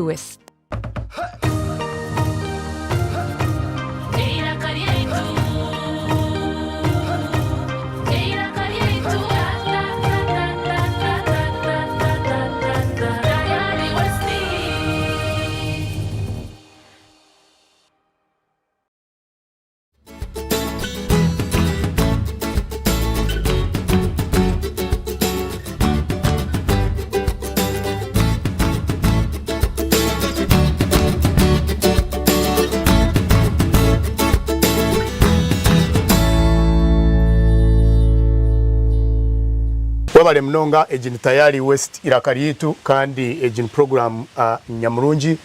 West. Webale munonga egi ni Tayari West Iraka Ryaitu kandi egi ni program nyamurungi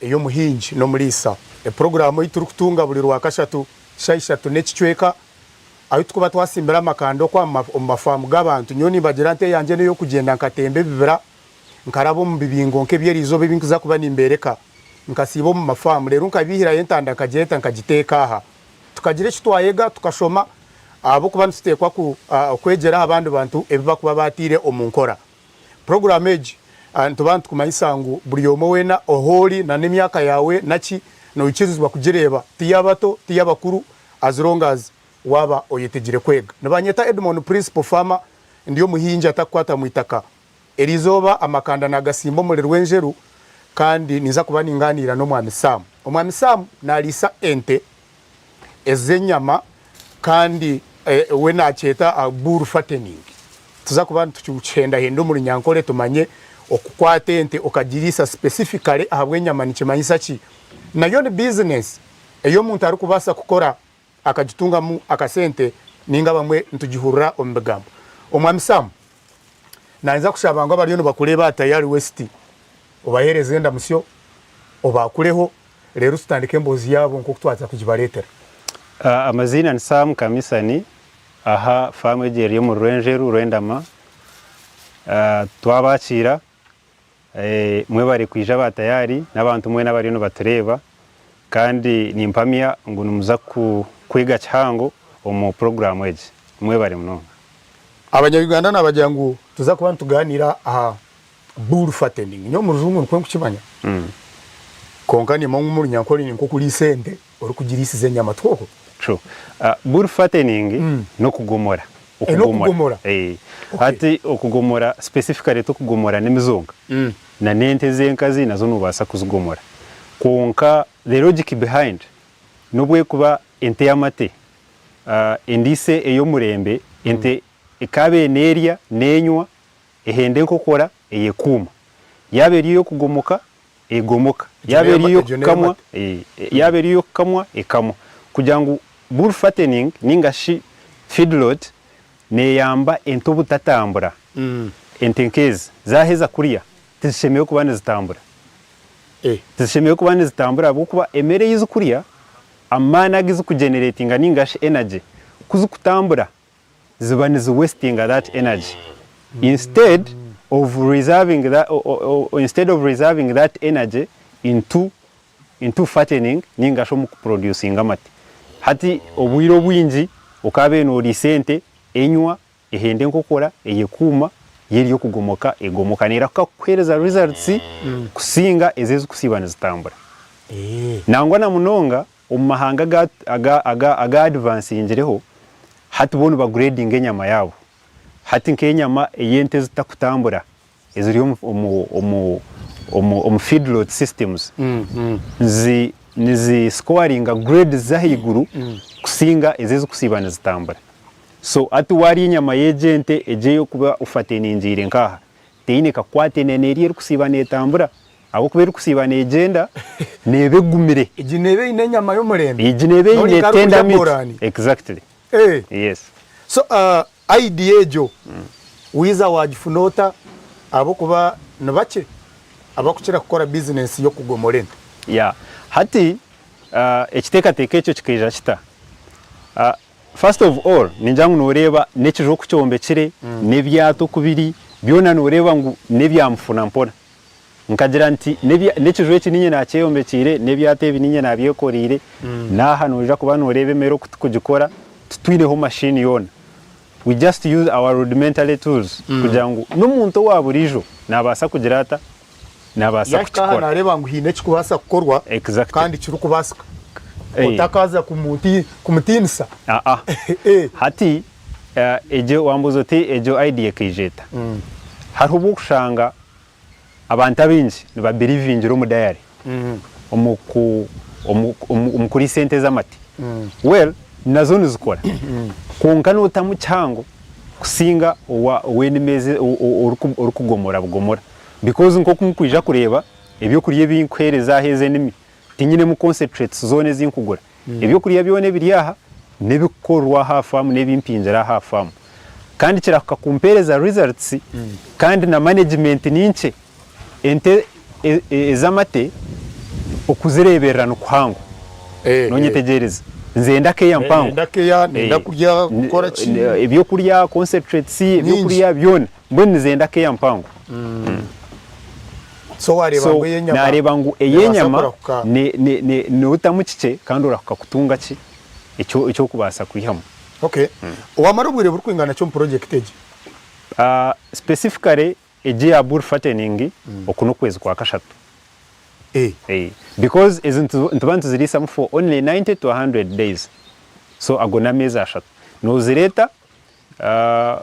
ey'omuhingi n'omuriisa. Epuroguraamu ei turikutunga buri Rwakashatu shaaha ishatu n'ekicweka ahu turikuba twasimbire amakanda okwo omu mafaamu g'abantu. Nyowe nimbagira nti eyangye n'ey'okugyenda nkatemba ebibira, nkaraba omu bibingo nk'eby'eriizooba ebi ndikuza kuba nimbeereka, nkasiiba omu mafaamu reero nkabiihirayo entanda nkagyeta nkagiteeka aha. Tukagira eki twayega, tukashoma ahabw'okuba nituteekwa kwegyera aha bandi bantu ebi barikuba baataire omu nkora. Puroguraamu egi nituba nitukumanyisa ngu buri omwe weena ahu ori na n'emyaka yaawe na ki, noikirizibwa kugireeba. Ti y'abato, ti y'abakuru, as long as waaba oyetegire kwega. Nibanyeta Edmond Principal Farmer, ndi omuhingi atakukwata mu itaka. Eriizooba amakanda naagasimba omuri Rwenjeru kandi ninza kuba ningaaniira n'Omwami Sam. Omwami Sam naariisa ente ez'enyama kandi we nakyeta bull fattening. Tuza kuba nitukihendahenda omu Runyankore tumanye okukwata ente okagiriisa specifically ahabw'enyama nikimanyisa ki. Nayo ni business ei omuntu arikubaasa kukora akagitungamu akasente ninga abamwe nitugihurira omu bigambo. Omwami Sam, nayinza kushaba ngu abariyo nibakureeba aha Tayari West obaheereze endamutsyo, obaakureho reero tutandike emboozi yaabo nk'oku twaza kugibareetera. Amaziina ni Sam Kamisani, aha faamu egi eri omuri Rwenjeru, Rwendama. Twabakiira, mwebare kwija aba Tayari n'abantu mwena abariyo nibatureeba kandi nimpamya ngu nimuza kwega kihango omu puroguraamu egi. Mwebare munonga. Abanya Uganda nabagira ngu tuza kuba nituganira aha Bull fattening, nyowe omu rujungu nikwo nkukimanya kwonka nimwo omu runyankore ni nk'okuriisa ente orikugiriisiza enyama tikwo okwo? True. Bull fattening n'okugomora. Eh, n'okugomora. Eh. Hati okugomora specifically tokugomora n'emizonga. Na n'ente ez'enkazi nazo nobaasa kuzigomora. Kwonka the logic behind n'obu ekuba ente y'amate, endiisa ey'omurembe, ente ekaabaire n'erya, n'enywa, Ehenda enkokora eyekuuma. Yaaba eri ey'okugomoka, egomoka. Yaaba eri ey'okukamwa, yaaba eri ey'okukamwa, ekamwa. Kugira ngu bull fattening ninga shi feedlot neeyamba ente obutatambura. Ente nk'ezi zaaheza kurya tizishemereire kuba nizitambura. Tizishemereire kuba nizitambura ahabw'okuba emere ei zirikurya, amaani agu zirikugeneretinga ninga shi energy, ku zirikutambura ziba nizi wastinga that energy instead of reserving that, instead of reserving that energy into into fattening ninga shi omu kuproducinga amate. Hati obwire obwingi okaabaire nooriisa ente enywa, ehenda enkokora, eyekuuma, yo eri okugomoka egomoka neerahuka kukuheereza results kusinga ezi ezikusiiba nizitambura. Nangwa na munonga Omu mahanga aga aga aga aga advancingireho, hati bo nibagredinga enyama yaabo. Hati nk'enyama ey'ente ezitakutambura eziri omu omu omu omu omu feedlot systems, nizi nizi scoringa grades z'ahaiguru kusinga ezi ezikusiiba nizitambura. So hati waarya enyama y'egi ente egi ey'okuba ofateningiire nk'aha, teine kakwate na n'eri erikusiiba neetambura. Ahabw'okuba erikusiiba neegyenda, neeba egumire. Egi neeba eine enyama y'omurembe. Egi neeba N'ori eine nka arikurya tender meat. borani. Exactly. Eh. Yes. So idea egyo waiza waagifuna ota? Ahabw'okuba ni bakye abakukira kukora bizinesi y'okugomora ente. Yeah. Hati ekiteekateeko ekyo kikaija kita? First of all ningira ngu noreeba n'ekiju oku kyombekire, n'ebyato oku biri, byona noreeba ngu n'ebya mufuna mpora. Nkagira nti n'ekiju eki niinye naakyeyombekyeire, n'ebyato ebi niinye naabyekoreire, n'aha noija kuba nooreeba emere oku turikugikora, titwineho machine yoona. We just use our rudimentary tools kugira ngu n'omuntu owa buriijo naabaasa kugira ata? Naabaasa Yahika aha kukikora. naareeba ngu haine ekirikubaasa kukorwa Exactly. kandi kirikubaasika. Eh. Otakaaza kumutiinisa. Aa. Eh. Hati eh, egyo wambuuza oti egyo idea ekaija eta? Hariho obu orikushanga abantu abaingi nibabirivingira omu dairy omu ku omu omu kuriisa ente z'amate. Well nazo nizikora kwonka nootamu kihango kusinga owa ow'enimi ezi orikugomora bugomora because nk'oku nkwija kureeba ebyokurya ebi nkuheereza aha ezi enimi tinyinemu concentrates zoona ezi nkugura. Ebyokurya byona ebiri aha n'ebikukorerwa aha faamu n'ebi mpingire aha faamu. Kandi kirahuka kumpeereza results kandi na management ni nkye. Ente ez'amate okuzireeberera ni kuhango. Noonyetegyereza? Nzenda keya mpango. Nenda keya, nenda kurya, kukora ki? Ebyokurya, concentrates, ebyokurya byona. Mbwenu nizenda keya mpango. So wareeba So ngu ey'enyama nareeba ngu nebaasa ey'enyama kurahuka. ne- ne- ne- notamu kikye kandi orahuka kutunga ki ekyo eky'okubaasa kwihamu. Okay. Wamara obwire burikwingana ki omu project egi? Ah, specifically egi eya bull fattening oku n'okwezi kwa kashatu. Eh. Eh, because ezi nitu- nituba nituziriisamu for only 90 to 100 days. So ago n'ameezi ashatu. Nozireeta ah,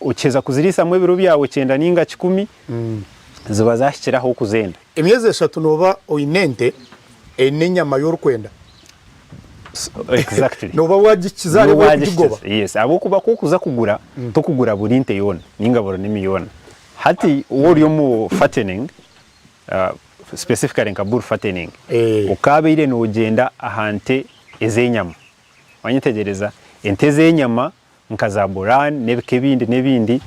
Okiheza kuziriisamu ebiro byawe kyenda nainga kikumi, ziba zaahikire ah'okuzenda. Emyezi eshatu nooba oine ente eine enyama ei orikwenda. Exactly. Nooba waagikiza hare Nooba orikugigoba. waagikiza, yes. Ahabw'okuba ku orikuza kugura, tokugura buri nte yoona nainga buri nimi yoona. Hati waaba ori omu fattening, specifically nka bull fattening, okaabaire noogyenda aha nte ez'enyama. Wanyetegyereza? Ente ez'enyama nka za Boran n'ebika ebindi n'ebindi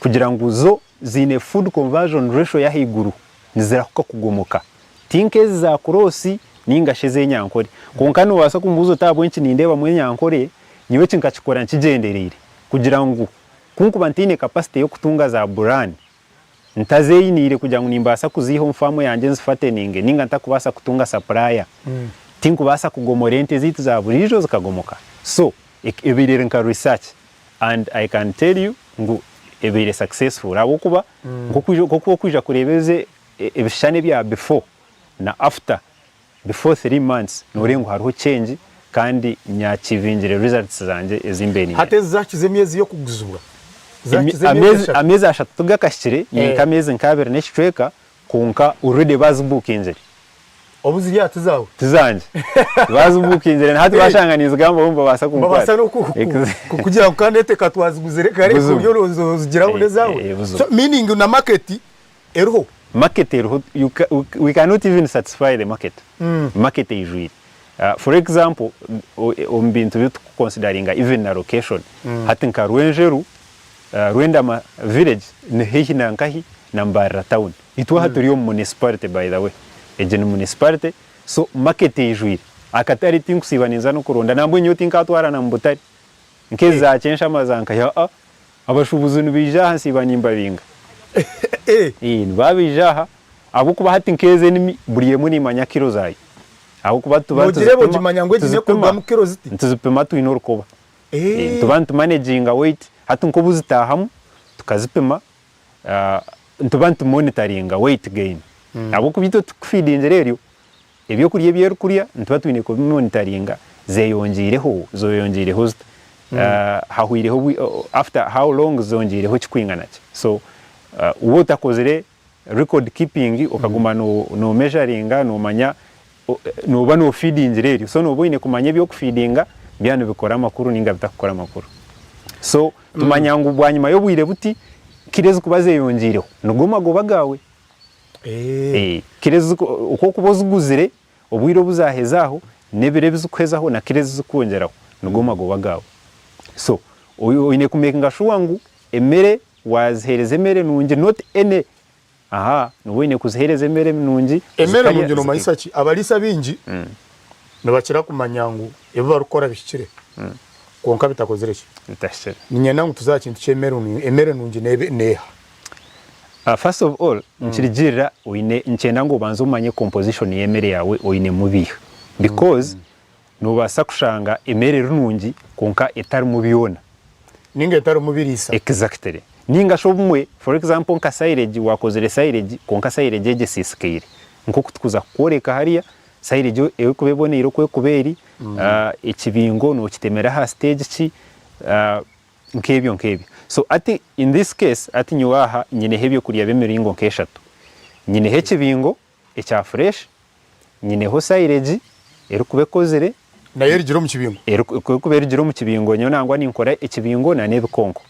kugira ngu zo ziine food conversion ratio y'ahaiguru nizirahuka kugomoka. Ti nk'ezi za kuroosi nainga shi ez'enyankore. Kwonka noobaasa kumbuuza oti ahabw'enki nindeebamu enyankore, nyowe eki nkakikora nkigyendereire kugira ngu ku nkuba ntaine capacity y'okutunga za Boran, Ntazeeyiniire kugira ngu nimbaasa kuziiha omu faamu yangye nzifateninge nainga ntakubaasa kutunga sapuraaya. Tinkubaasa kugomora ente zaitu za buriijo zikagomoka. So, ebaire eri nka research and I can tell you ngu ebaire successful ahabw'okuba nk'oku orikwija kureeba ebishushani ebya before na after, before 3 months noreeba ngu hariho change kandi nyakivingire results zangye ezi mbaire niinyenda. Hati ezi zakiza emyezi y'okuguzibwa? Zakiza emyezi eshatu? Ameezi ashatu tigakahikire, ni nk'ameezi nk'abiri n'ekicweka kwonka already bazibuukingire. Obu ziri aha tizaawe? Tizangye. Bazibuukingire na hati bashanga ninzigambaho nibabaasa kunkwata. Nibabaasa n'okukugira ngu kandi ete twaziguzire kare ku buryo ozigira ngu n'ezaawe. So meaning na market eriho. Market eriho, you ca, we cannot even satisfy the market. Market eijwire. For example, omu bintu ebi turikuconsideringa even na location, hati nka Rwenjeru, Rwendama village ni haihi na nkahi? Na Mbarara town. Itwe aha turi omu municipality by the way, egi ni municipality, so market eijwire. Akatare tinkusiiba ninza n'okuronda, nambwenu nyowe tinkatwara na mu butare. Nk'ezi za Kyenshama za nkahi, aa, Abashuubuzi nibaija aha nsiiba nimbabinga. Eh. Nibabaija aha ahabw'okuba hati nk'ezi enimi buri emwe nimanya kiro zaayo. Ahabw'okuba tuba Noogireeba nituzipima ogimanya ngu egi nituzipima n'ekurugamu kiro ziti? nituzipima twine orukoba. Eh. Nituba nitumanaginga weight hati nk'obu zitaahamu tukazipima nituba nitumonitaringa weight gain. Ahabw'okuba itwe titukufeedingira eryo. Ebyokurya ebi erikurya nituba twine kubimonitaringa zeyongyeireho, zoyongyeireho zita, hahwireho after how long zongyeireho kikwingana ki. So waaba otakozire record keeping okaguma no measuringa nomanya nooba no feedingira eryo so nooba oyine kumanya ebyokufeedinga byaba nibikora amakuru ninga bitakukora amakuru. So tumanya ngu bwanyima y'obwire buti kiro ezikuba zeyongyeireho nigo magoba gaawe. Kiro ezi oku orikuba oziguzire, obwire obu zaaheza aho, n'ebiro ebi zirikuhezaho na kiro ezi zirikwongyeraho, nigo magoba gaawe. So oine kumekinga shuwa ngu emere waaziheereza emere nungi not any, aha, nooba oine kuziheereza emere nungi Emere zikarya nungi noomanyisa ki? Abariisa baingi nibakira kumanya ngu ebi barikukora bihikire kwonka bitakozire ki? Bitahikire. Niinyenda ngu tuze aha kintu ky'emere nungi. Emere nungi neeha? First of all nikirugirira oine nikyenda ngu obanze omanye composition y'emere yaawe oinemu biiha because nobaasa kushanga emere eri nungi kwonka etarimu byona. Ninga etarimu biriisa. Exactly. Ninga shi obumwe for example nka silage wakozire silage kwonka silage egyo esiisikaire nk'oku tukuza kukworeka hariya silage erikuba eboneire oku erikuba eri, ekibingo nokitemera aha stage ki, nk'ebyo nk'ebyo. So hati in this case hati nyowe aha nyineho ebyokurya by'emiringo nk'eshatu. Nyineho ekibingo ekya fresh, nyineho silage erikuba ekozire. Nayo erugire omu kibingo? Erikuba erugire omu kibingo. Nyowe nangwa ninkora ekibingo na n'ebikonko,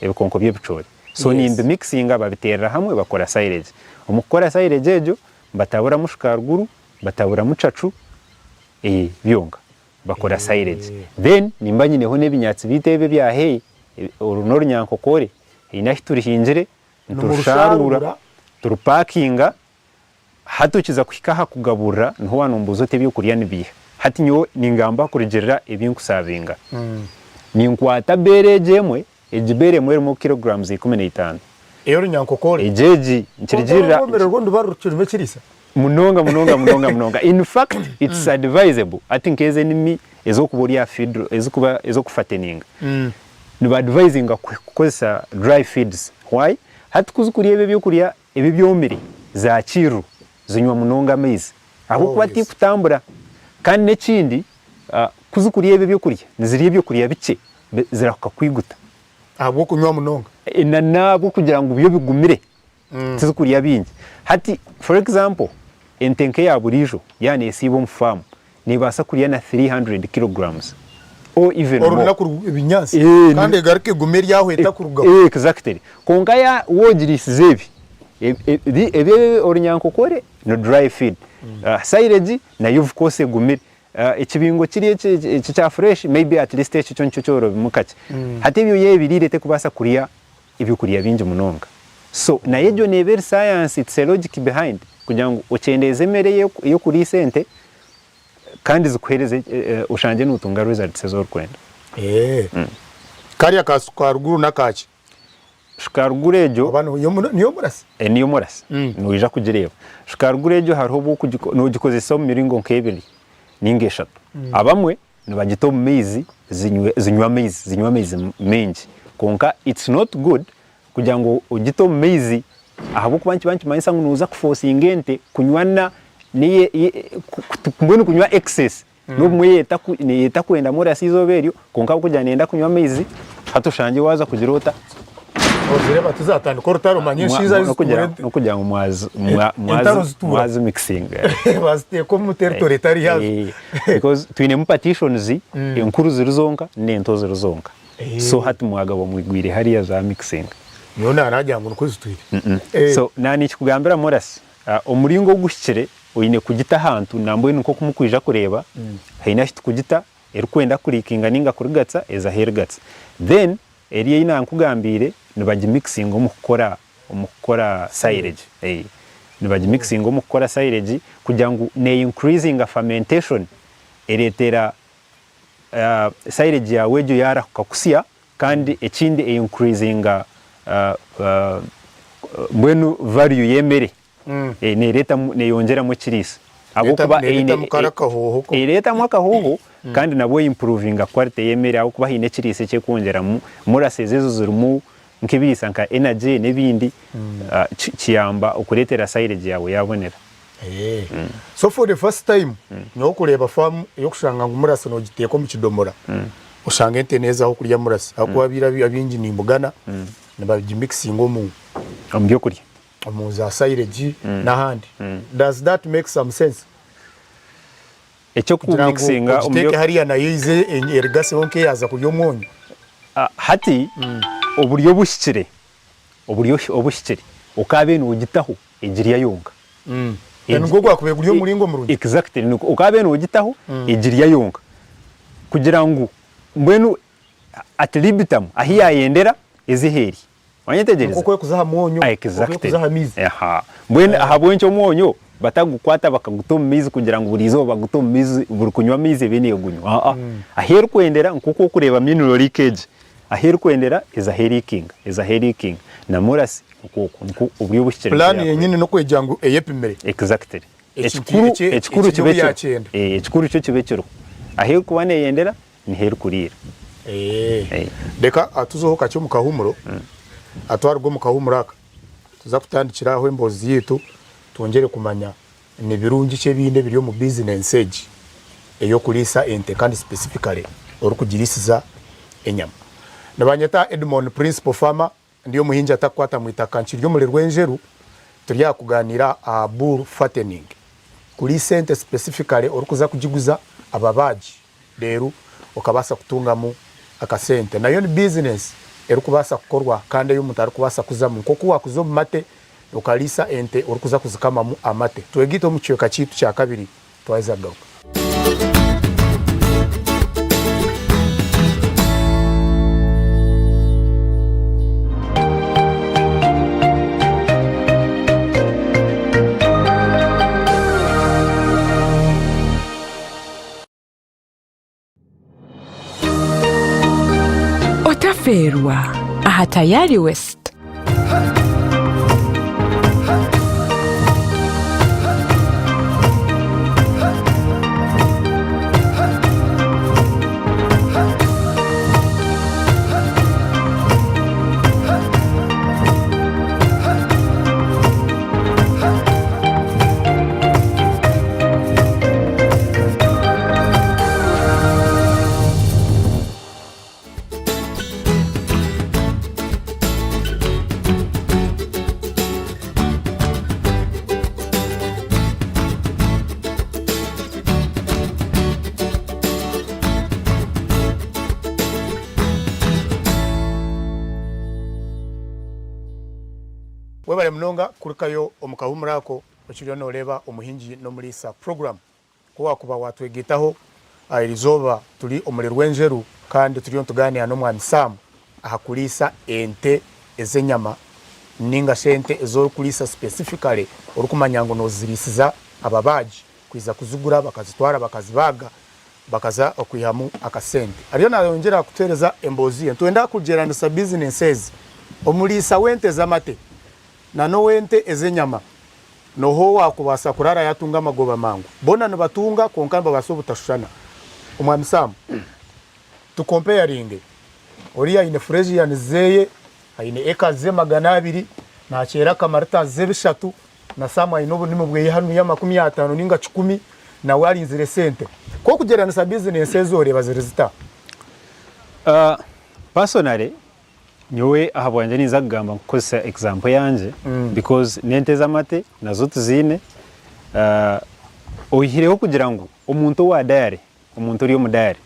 ebikonko by'ebicoori. So nimbimikisinga babiteerera hamwe bakora silage. Omu kukora silage egyo, bataburamu shukaaruguru, bataburamu cacu, byonka. Bakora silage. Then nimba nyineho n'ebinyatsi byaitu ebi ebya hay, oru n'orunyankokore, haine ahu turihingire, niturusharuura, turupakinga, hati okiza kuhika aha kugaburira niho wanombuuza oti ebyokurya nibiiha? Hati nyowe ningamba kurugiirira ebi nkusavinga. Ninkwata beera egyo emwe, egi beera emwe erimu kilograms 15. Ey'orunyankokore? Egyo egi, nikirugirira. Kwonka orwo rwo niruba rurimu ekiriisa? Munonga munonga munonga munonga. In fact it's advisable hati nk'ezo enimi ez'okuba ori aha feed ezikuba ez'okufateninga niba advisinga kukozesa dry feeds. Why? Hati ku orikurya ebi ebyokurya ebi ebyomire za kiiru zinywa munonga amaizi ahabw'okuba tikutambura. Kandi n'ekindi ku zirikurya ebi ebyokurya nizirya ebyokurya bikye zirahuka kwiguta. Ahabw'okunywa munonga? Na n'ahabw'okugira ngu byo bigumire. Tizikurya bingi. Hati for example ente nk'eya buriijo yaaba neesiiba omu faamu neebaasa kurya na 300 kilograms or even more. Orunaku ebinyaatsi kandi egaruke egume eri aho etakurugaho. Exactly. Kwonka waaba ogiriisize ebi, ebi orunyankokore ni dry feed. Silage nayo of course egumire. Ekibingo kiri eki ekya fresh maybe at least ekyo kyo nikyo kyorobimu kakye. Hati ebyo yaaba ebiriire terikubaasa kurya ebyokurya bingi munonga. So nayo egyo neeba eri science, it's a logic behind kugira ngu okyendeeze emere ey'okuriisa ente kandi zikuheereze oshangye notunga results ezi orikwenda. Kariya ka shukaruguru n'akaki? Shukaruguru egyo. Oba niyo murasi? Niyo murasi, noija kugireeba. Shukaruguru egyo hariho obu nogikozesa omu miringo nk'ebiri ninga eshatu. Abamwe nibagita omu maizi zinywa amaizi zinywa amaizi maingi kwonka it's not good kugira ngu ogite omu maizi ahabw'okuba nikiba nikimanyisa ngu noza kufosinga ente kunywa na mbwenu kunywa excess n'obumwe etakwenda murasi eizooba eryo kwonka ahabw'okugira neyenda kunywa amaizi hati oshangye waaza kugira ota Ozireeba tizatandika orutaro manya enshiza ahu zituura ente. N'okugira ngu Entaro zituura. mwazimikisinga. Baziteeka omu territory etari yaazo. Because twinemu partitions enkuru ziri zonka n'ento ziri zonka. So hati mwagaba mwigwire hariya za mixing. Nyowe naaragira ngu nikwo zitwire. So nanikikugambira Morasi, omuringo oguhikire oine kugita ahantu nambwenu nk'oku mukwija kureeba haine ahu tukugita erikwenda kurikinga ninga kurigatsa eza ahu erigatsa. Then Eri ei naakugambiire nibagimikisinga omu kukora omu kukora silage. Nibagimikisinga omu kukora silage kugira ngu ne increasinga fermentation ereetera silage yaawe egyo yaarahuka kusya kandi ekindi e increasinga mbwenu value y'emere. Nereetamu neyongyeramu ekiriisa ahabw'okuba eine Nereetamu kare akahooho ko. ereetamu akahooho kandi nabwo improvinga quality y'emere ahabw'okuba haine ekiriisa eki ekwongyeramu molasses ezo zirimu nk'ebiriisa nka energy n'ebindi kiyamba okureetera silage yaawe yaabonera. So for the first time nyowe kureeba farm ey'okushanga ngu murasi nogiteeka omu kidomora oshanga ente neezaho kurya murasi ahabw'okuba abaire abaingi nimbugana nibagimikisinga omu Omu by'okurya. omu za silage n'ahandi. Does that make some sense? Kugira ngu Eky'okumikisinga omu ogiteeke byo hariya nayo eize erigaseho nk'eyaaza kurya omwonyo. Hati oburyo obuhikire, oburyo obuhikire okaabaire noogitaho egirya yonka. Nigwo gwakubaire guri omuringo murungi? Exactly, okaabaire noogitaho egirya yonka kugira ngu mbwenu at libitum ahu yaayendera eze ahu eri. Wanyetegyereza? Nk'oku erikuza aha mwonyo, nk'oku Exactly. erikuza aha maizi. Aha. Mbwenu ahabw'enki omwonyo batagukwata bakaguta omu maizi kugira ngu buri izooba baguta omu maizi buri kunywa amaizi ebe neegunywa? Aa. Ahu erikwendera nk'oku orikureeba mineral leak egi, ahu erikwendera eza ahu eriikinga, eza ahu eriikinga. Na morasi nikwo okwo, nikwo oburyo obuhikire nikwo Pulaani yaakora. yenyini n'okwegyera ngu eyepimire. Exactly. Ekintu Ekikuru eki ekikuru ekiri kibe obu kiriho. yaakyenda. Eh, ekikuru kyo kibe kiriho. Ahu erikuba neeyendera niho erikuriira. Reka tuzeho kakye omu kahuumuro. Twaruga omu kahuumuro aka, tuza kutandikira aho emboozi yaitu twongyere kumanya ni birungi ki ebindi ebiri omu bizinensi egi ey'okuriisa ente kandi specifically orikugiriisiza enyama. Nibanyeta Edmon Principal Farmer, ndi omuhingi atakukwata mu itaka nkiri omuri Rwenjeru, turi aha kugaaniira aha bull fattening, kuriisa ente specifically orikuza kugiguza ababaagi. Reero okabaasa kutungamu akasente. Nayo ni bizinesi erikubaasa kukorwa kandi ei omuntu arikubaasa kuzamu nk'oku waakuza omu mate okariisa ente orikuza kuzikamamu amate. Twegaite omu kicweka kyaitu kya kabiri twaheza kugaruka. Otafeerwa aha Tayari West. Webare munonga kurukayo omu kahuumuro ako okiriyo noreeba Omuhingi n'Omuriisa program. Ku wakuba watwegaitaho erizooba turi omuri Rwenjeru kandi turiyo nitugaaniira n'Omwami Sam aha kuriisa ente ez'enyama ninga shi ente ezi orikuriisa specifically orikumanya ngu noziriisiza ababaagi kwija kuzigura bakazitwara bakazibaaga bakaza okwihamu akasente. Ariyo nayongyera kutuhereza emboozi ye. Nitwenda kugyeranisa bizinesi ezi. Omuriisa w'ente z'amate na n'ow'ente ez'enyama n'oha owaakubaasa kuraara yaatunga amagoba mangu? Boona nibatunga kwonka nibabaasa obutashushana. Omwami Sam, tukompeyaringe. Oriya aine Friesian zeeye, aine acres ze 200, naakyera akamarita ze bishatu, Na Sam aine obunimi bweye hanuya 50 ninga kikumi nawe arinzire sente. Ku okugyeranisa bizinensi ezi oreeba ziri zita? Personally nyowe ahabwangye ninza kugamba nkukozesa example yangye because n'ente z'amate nazo tuziine oihireho kugira ngu omuntu owa diary omuntu ori omu diary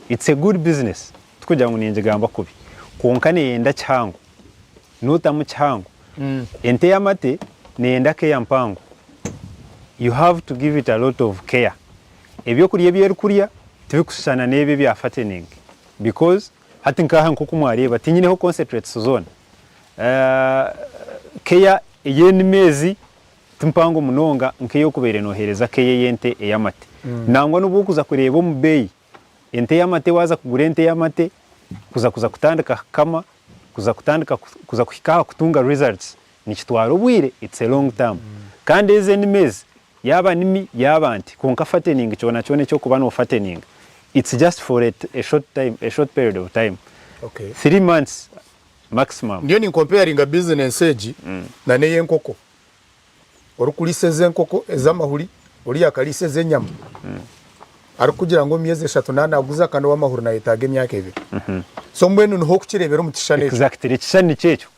it's a good business tikugira ngu ningigamba kubi kwonka neyenda kihango Notamu kihango. Ente y'amate neyenda care mpango. You have to give it a lot of care. Ebyokurya ebi erikurya tibikushushana n'ebi ebya fattening because hati nk'aha nk'oku mwareeba tinyineho concentrates zoona. Care ey'enimi ezi ti mpango munonga nk'eyokubaire noheereza care ey'ente ey'amate. Nangwa n'obu orikuza kureeba omu beeyi, ente y'amate waaza kugura ente y'amate kuza kuza kutandika kukama kuza kutandika kuza kuhika aha kutunga results nikitwara obwire it's a long term kandi ezi enimi ezi yaaba nimi yaaba nte kwonka fattening kyona kyona ekyokuba no fattening it's just for a short time a short period of time Okay. 3 months maximum. Ndiyo ninkompeyaringa bizinensi egi na n'eyenkoko. Orikuriisa ez'enkoko ez'amahuri, oriya akariisa ez'enyama. Arikugira ngu omu myezi eshatu naaba naaguza kandi ow'amahuri naayetaaga emyaka ebiri. So mbwenu niho orikukireebera omu kishushani ekyo. Exactly, ekishushani nikyo ekyo.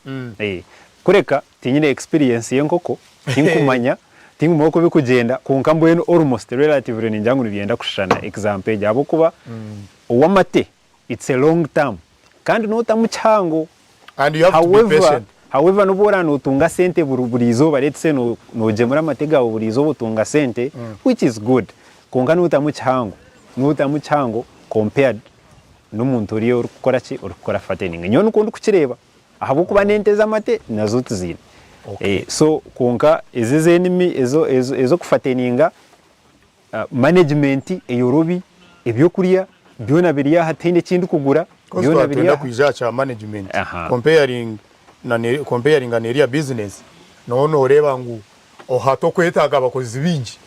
Kureka tinyine experience y'enkoko, tinkumanya, tinkumanya oku birikugyenda kwonka mbwenu almost relatively ningira ngu nibyenda kushushana example egyo ahabw'okuba ow'amate it's a long term kandi notamu kihango And you have to be however, patient. however nobu oraba notunga sente buri buri izooba let's say no nogyemura amate gaawe buri izooba otunga sente which is good kwonka notamu kihango notamu kihango compared n'omuntu oriya orikukora ki orikukora fattening nyowe nikwo ndikukireeba ahabw'okuba n'ente z'amate nazo tuziine Okay. Eh, so kwonka ezi ez'enimi ezo ezo ez'okufatteninga Management eyorobi, ebyokurya byona biri aha tihaine eki ndikugura, Coz byona biri twatwenda aha. kwija aha kya management Aha. comparing na ne comparinga n'eriya business noho noreeba ngu oha tokwetaaga abakozi baingi.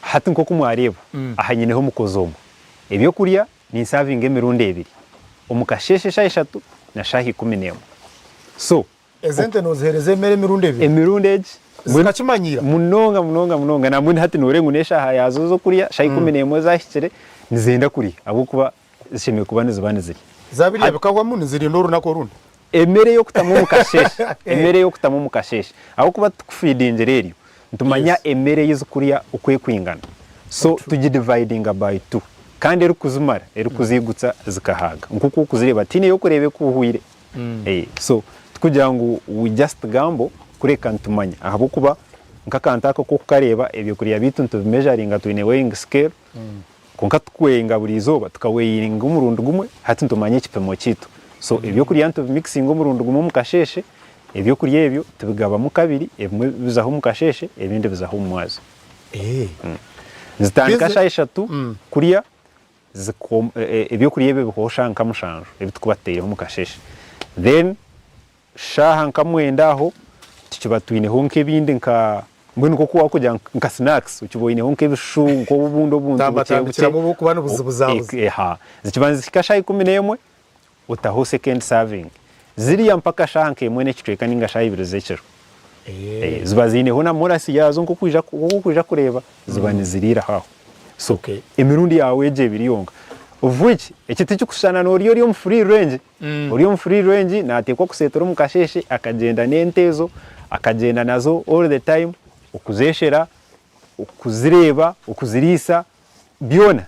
Hati nk'oku mwareeba aha nyineho omukozi omwe. Ebyokurya ninsavinga emirundi ebiri, omu kasheeshe shaaha ishatu na shaaha 11. So Ezi ente nozihereza emere emirundi ebiri? Emirundi egi. Zikakimanyiira? Munonga munonga munonga. Nambwenu hati noreeba ngu n'eshaaha yaazo z'okurya, shaaha 11 zahikire, nizenda kurya ahabw'okuba zishemereire kuba niziba nizirya. Zabirya bikahwamu nizirinda orunaku orundi? Emere y'okutamu omu kasheeshe, emere y'okutamu omu kasheeshe ahabw'okuba titukufidingira eryo, nitumanya emere ei zirikurya oku erikwingana so tugidividinga by two kandi erikuzimara, erikuziigutsa zikahaaga nk'oku orikuzireeba tihaine ey'okureeba ekuhwaire. So tikugira ngu we just gamble kureka nitumanya ahabw'okuba nk'akantu ako k'okukareeba ebyokurya byaitu nitubimeasuringa twine weighing scale Kwonka tikuweyinga buri izooba, tukaweyinga omurundi gumwe, hati nitumanya ekipimo kyaitu. So ebyokurya nitubimikisinga omurundi gumwe omu kasheeshe, ebyokurya ebyo tubigabamu kabiri, ebimwe bizaho omu kasheeshe, ebindi bizaho omu mwazyo. Nizitandika shaaha ishatu kurya, ebyokurya ebyo bihwaho shaaha nka mushanju ebi turikuba tutaireho omu kasheeshe. Then Shaaha nka mwenda aho tukiba twineho nk'ebindi nka mbwenu nk'oku wakugira nka snacks okiba oineho nk'ebishushu nk'obundi obuntu bukye bukye. Tambatambikiramu oburikuba nibuzibuzabuza. Eha zikiba nizihika shaaha 11 otaho second serving ziriya mpaka shaaha nk'emwe n'ekicweka ninga shaaha ibiri z'ekiro. Ziba ziineho na morasi yaazo nk'oku orikwija kureeba ziba niziriiraho aho. So emirundi yaawe egyo ebiri yonka. Of which eki tikikushushana n'oriya ori omu free range. Ori omu free range naateekwa kuseetera omu kasheeshe akagyenda n'ente ezo, akagyenda nazo all the time, okuzeeshera, okuzireeba, okuziriisa, byona.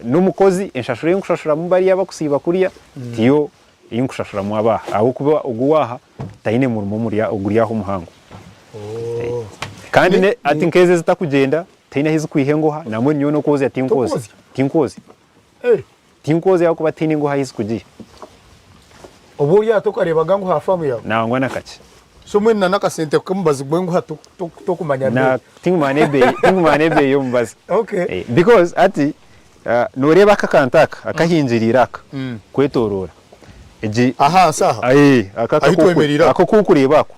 N'omukozi enshashura ei nkushashuramu bariya abakusiiba kuriya tiyo ei nkushashuramu aba aha ahabw'okuba ogu ow'aha taine murimo oguri aho omuhango. Kandi hati nk'ezo ezitakugyenda tihaine ahu zikwiha engoha nambwenu nyowe n'okwozya tinkwozya, tinkwozya. Tinkwozya ahabw'okuba tihaine engoha ahu zikugiha. Obu ori aha tokareebaga ngu ha faamu yaawe? Nangwa na kakye. So mbwenu na n'akasente k'omubazi gw'enguha tokumanya beeyi? Tinkumanya n'ebeeyi, tinkumanya n'ebeeyi y'omubazi. Okay. Because hati nooreeba aka akantu aka akahingiriire aka kwetoroora egi Ahansi aha? Aka Ahu twemereire aha? aka aku orikureeba ako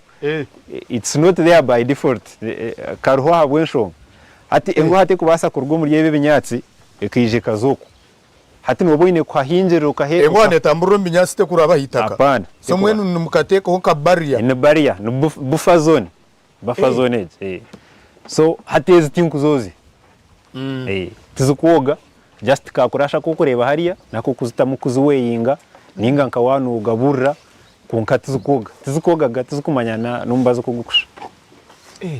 it's not there by default kariho ahabw'enshonga. Hati enguha terikubaasa kuruga omuri ebi ebinyaatsi ekaija ekaza okwo. Hati nooba oine kuhahingirira okahe. Enguha netamburira omu binyaatsi tekuraba aha itaka. Apana. So mbwenu nimukateekaho nka barrier. Ni barrier, ni buffer zone, buffer zone egi. So hati ezi tinkuzoozya. Tizikwoga, just ka kurasha ak'okureeba hariya n'ak'okuzitamu kuziweyinga ninga nka waaba noogaburira kwonka tizikwoga. Tizikwogaga, tizikumanya n'omubazi oku gurikushusha.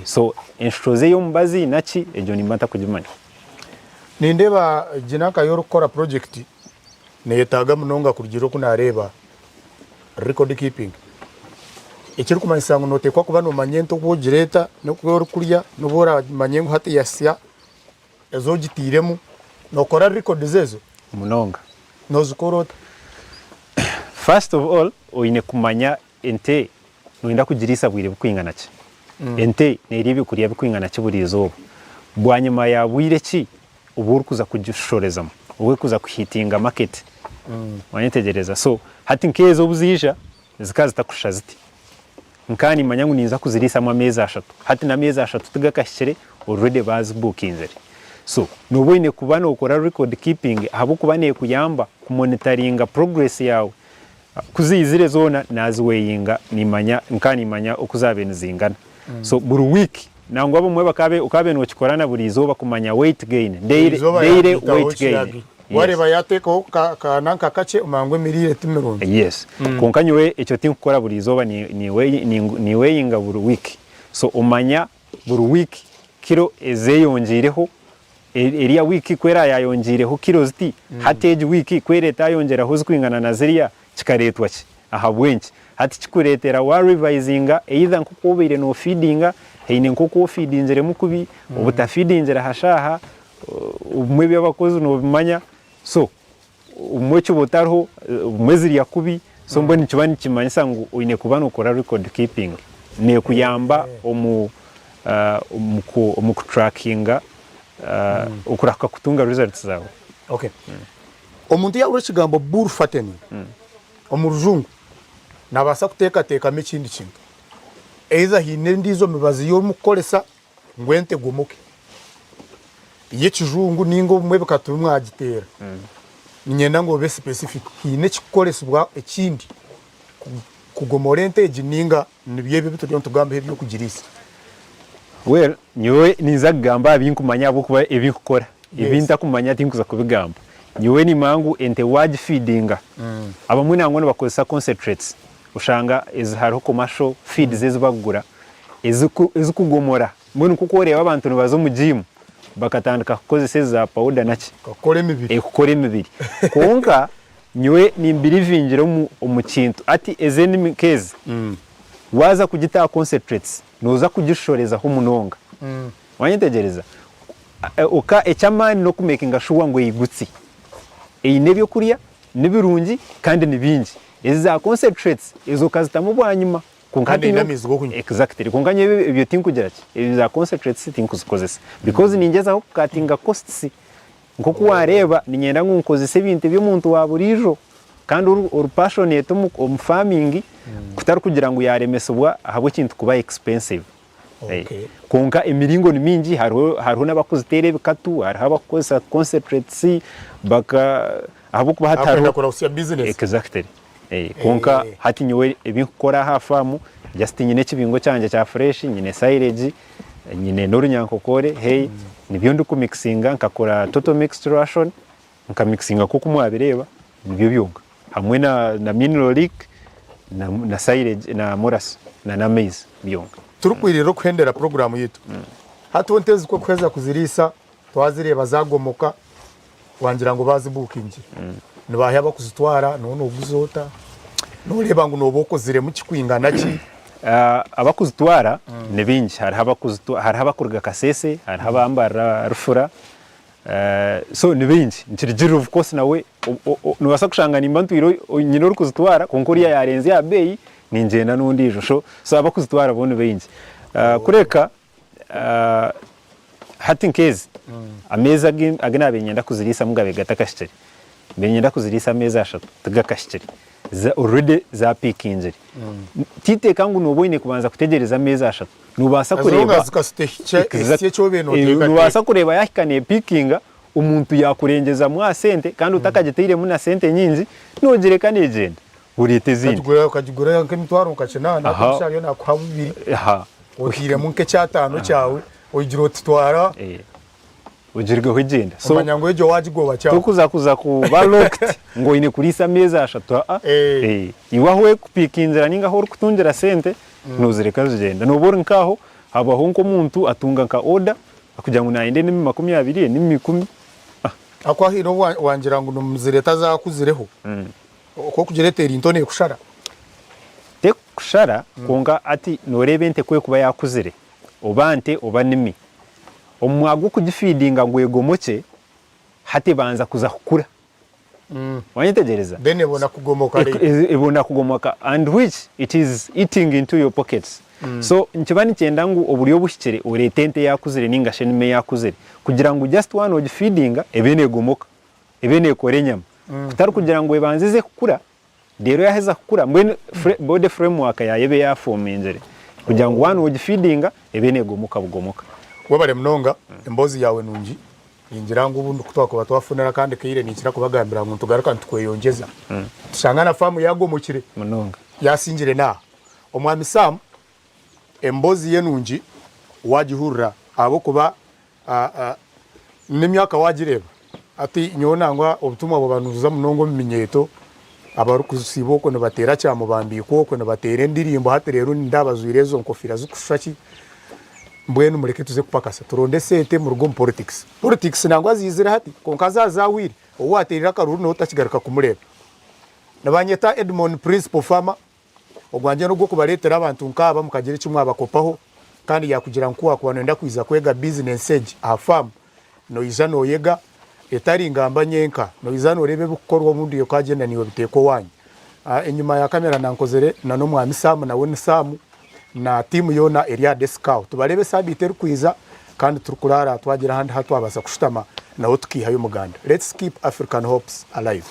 So enshusho ze ey'omubazi naki egyo nimba ntakugimanya. Nindeeba egi nanka y'orikukora project neyetaaga munonga kurugiirira oku nareeba record keeping ekirikumanyisa ngu noteekwa kuba nomanya ente oku ogireeta n'oku orikurya n'obu oramanye ngu hati yasya ezi ogiteiremu nokora records ezo? Munonga. Nozikora ota? First of all oine kumanya Ente noyenda kugiriisa bwire bukwingana ki? Ente nerya ebyokurya bikwingana ki buri izooba? Bwanyima ya bwire ki obu orikuza kugishoshorezamu, obu erikuza kuhitinga market? Wayetegyereza? So hati nk'ezo obu ziija zikaba zitakushusha ziti. Nkaba nimanya ngu ninza kuziriisamu ameezi ashatu, hati n'ameezi ashatu tigakahikire already bazibukinzire. So nooba oine kuba nookora record keeping ahabw'okuba neekuyamba kumonitaringa progress yaawe. Ku ziizire zoona naaziweyinga nimanya nkaba nimanya oku zaabaire nizingana. So buri wiiki nangwa abamwe bakaba okabaire nookikora na buri izooba kumanya weight gain, daily Izooba daily yaagaitaho weight eki gain. yaagaita. Yes. Waareeba yaateekaho ka ka nanka kakye omanya ngu emiriire ti mirungi. Yes. Kwonka nyowe ekyo tinkukora buri izooba ni ni niweyinga buri wiiki. So omanya buri wiiki kiro ezeyongyeireho Eriya wiiki ku eraayayongyeireho kiro ziti, hati egi wiiki ku ereetayongyeraho zirikwingana na ziriya, kikareetwa ki? Ahabw'enki? Hati kikureetera waarivayizinga either nk'oku obaire noofiidinga, haine nk'oku ofiidingiremu kubi, obutafiidingira ha shaaha, obumwe eby'abakozi noobimanya, so obumwe okiba otariho, obumwe zirya kubi, so mbwenu nikiba nikimanyisa ngu oine kuba nookora record keeping. Neekuyamba omu omu kuturakinga okurahuka kutunga results zaawe. Okay. Omuntu yaahurira ekigambo bull fattening omu rujungu naabaasa kuteekateekamu ekindi kintu. Either haine endiijo mibazi ei orikukoresa ngu ente egomoke ey'ekijungu nainga obumwe bikaba mwagiteera. Niinyenda ngu obe specific. Haine ekirikukoresibwa ekindi? kugomora ente egi ninga nibyo ebi ebituriyo nitugambaho eby'okugiriisa? Well, nyowe ninza kugamba aha binkumanya ahabw'okuba ebi nkukora. Ebi ntakumanya tinkuza kubigamba. Nyowe nimanya ngu ente wagifeedinga, abamwe nangwa nibakozesa concentrates, oshanga ezi hariho commercial feeds ezi bakugura ezikugomora. Mbwenu nk'oku oreeba abantu nibaza omu gym bakatandika kukozesa ezi za powder naki. Kukora emibiri. Kukora emibiri. Kwonka nyowe nimbirivingira omu kintu hati ezi enimi nk'ezi, waaza kugita aha concentrates nooza kugishushorezaho munonga. Wanyetegyereza? Oka eky'amaani n'okumekinga shuwa ngu eigutsi eine ebyokurya, nibirungi kandi ni bingi. Ezi za concentrates ezo okazitamu bwanyima kwonka Kandi eine amaizi g'okunywa. Exactly. Kwonka nyowe ebyo tinkugira ki, ebyo za concentrates tinkuzikozesa because ningyezaho kukatinga costs. Nk'oku waareeba niinyenda ngu nkozese ebintu eby'omuntu wa buriijo kandi ori passionate omu farming kutari kugira ngu yaaremesibwa ahabw'ekintu kuba expensive. Kwonka emiringo ni mingi hariho hariho n'abakuziteera ebikatu, hariho abakukozesa concentrates baka ahabw'okuba hati hariho kurahutsya business. Exactly. Kwonka hati nyowe ebi nkukora aha faamu just nyine ekibingo kyangye kya fresh, nyine silage, nyine n'orunyankokore, hay, nibyo ndikumixinga nkakora total mixed ration, nkamixinga nk'oku mwabireeba, nibyo byonka hamwe na mineral lick na silage na molasses na n'amaizi byonka. Turikwirira okuhendera puroguraamu yaitu, hati ente ezi ku orikuheza kuziriisa twazireeba zaagomoka wangira ngu baazibukingire, nibaahi abakuzitwara, nooba nooguza ota? Nooreeba ngu nooba okoziremu ki kwingana ki? Abakuzitwara ni baingi, hariho abakuruga Kasese, hariho aba Mbarara Rufura, So ni baingi nikirugirira of course nawe nobaasa kushanga nimba ntwire nyine orikuzitwara kwonka oriya yarenzya aha beeyi ningyenda n'ondiijo so so abakuzitwara bo ni baingi. Kureka hati nk'ezi ameezi agu naabaire niinyenda kuziriisamu gabaire gatakahikire, mbaire niinyenda kuziriisa ameezi ashatu tigakahikire. Already zapiikingire. Titeeka ngu nooba oine kubanza kutegyereza ameezi ashatu. Noobaasa kureeba Noobaasa kureeba yaahika neepiikinga, omuntu yaakurengyezamu aha sente kandi otakagitairemu na sente nyingi, noogireka neegyenda oreeta ezindi. Okagigura nk'emitwaro nka kinaana, omushaija ariyo naakuha bubiri, otairemu nk'ekyataano kyawe, ogira oti twara. Ogirigaho egyenda. So Omanya ngu egyo wagigoba kyaho. Tokuza kuza kuba locked ngu oine kuriisa ameezi ashatu aa. Eh. Iwe ahu erikupikingira ninga ahu orikutungira sente nozireka zigyenda. Noba ori nkaho habaho nk'omuntu atunga nka order akugira ngu nayenda enimi 20, enimi ikumi. Ah. Ahakuba haine obu wangira ngu nimuzireta zakuzireho, oku orikugira eri nto nekushara. Tekushara kwonka hati noreeba ente ku erikuba yakuzire oba nte oba nimi, omu mwanya gw'okugifeedinga ngu egomokye, hati ebanza kuza kukura. Wanyetegyereza? Then ebona kugomoka later. Ebona kugomoka and which it is eating into your pockets. So nikiba nikyenda ngu oburyo obuhikire oreete ente eyakuzire ninga shi enimi eyakuzire kugira ngu just waaba nogifeedinga ebe negomoka, ebe nekora enyama. Kutari kugira ngu ebanze eze kukura Reero yaaheza kukura mbwenu body framework yaayo ebe yaafomingire kugira ngu waaba noogifeedinga ebe neegomoka bugomoka. Webare munonga emboozi yaawe nungi. Ningira ngu obundi ku twakuba twafunire akandi kaire ninkira kubagambira ngu nitugaruka nitukweyongyeza. Tushanga na faamu yaagomokire. Munonga. Yaasingire n'aha. Omwami Sam emboozi ye nungi waagihurira ahabw'okuba N'emyaka waagireeba hati nyowe nangwa obutumwa bwaba nibuza munonga omu minyeeto abarikusiiba okwo nibateera kyamubambiikwa okwo nibateera endirimbo hati reero nindeeba bajwaire ezo nkofiira zikushusha ki mbwenu mureke tuze kupakasa turonde esente muruge omu politics. Politics nangwa ziizire hati kwonka zaaba zaahwaire ou waateerire akaruuru nawe otakigaruka kumureeba. Nibanyeta Edmond Principal Farmer. Ogwangye n'ogw'okubareetera abantu nk'aba mukagira eki mwabakopaho kandi yaakugira ngu ku waakuba nooyenda kwija kwega bizinensi egi aha faamu, noija nooyega etari ngamba nyenka, noija nooreeba ebirikukorwa obundi okagyenda naiwe obiteeka owaanyu. Enyima ya kamera nankozire na n'omwami Sam nawe ni Sam na tiimu yoona eri aha desika aho. Tubareebe esaabiiti erikwija kandi turikuraara twagira ahandi ahu twabaasa kushutama nawe tukaihayo omuganda. Let's keep African hopes alive.